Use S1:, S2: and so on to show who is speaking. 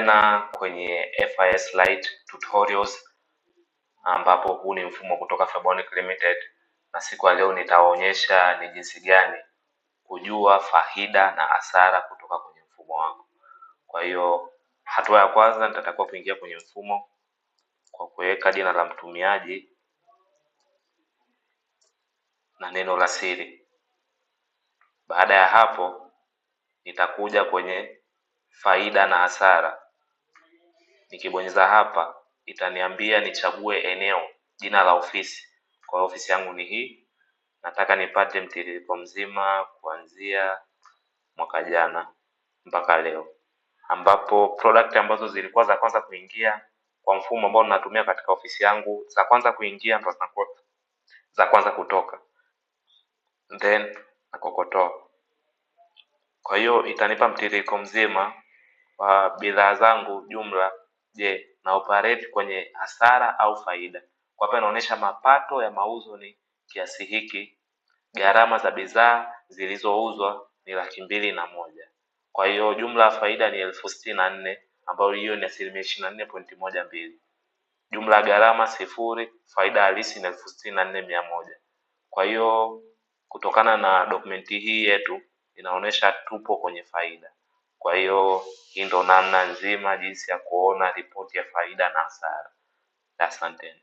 S1: Tena kwenye FIS Lite Tutorials, ambapo huu ni mfumo kutoka Febonic Limited, na siku ya leo nitawaonyesha ni jinsi gani kujua faida na hasara kutoka kwenye mfumo wako. Kwa hiyo hatua ya kwanza nitatakiwa kuingia kwenye mfumo kwa kuweka jina la mtumiaji na neno la siri. Baada ya hapo nitakuja kwenye faida na hasara. Nikibonyeza hapa itaniambia nichague eneo, jina la ofisi. Kwa hiyo ofisi yangu ni hii, nataka nipate mtiririko mzima kuanzia mwaka jana mpaka leo, ambapo product ambazo zilikuwa za kwanza kuingia kwa mfumo ambao ninatumia katika ofisi yangu, za kwanza kuingia ndo zinakuwa za kwanza kutoka, then nakokotoa. Kwa hiyo itanipa mtiririko mzima wa bidhaa zangu jumla. Je, na operate kwenye hasara au faida? Kwa hapa inaonyesha mapato ya mauzo ni kiasi hiki, gharama za bidhaa zilizouzwa ni 201,000. Kwa hiyo jumla ya faida ni 64,000, ambayo hiyo ni asilimia 24.12. Jumla ya gharama 0, faida halisi ni 64,100. Kwa hiyo kutokana na dokumenti hii yetu inaonyesha tupo kwenye faida. Kwa hiyo hii ndo namna nzima jinsi ya kuona ripoti ya faida na hasara. Asanteni.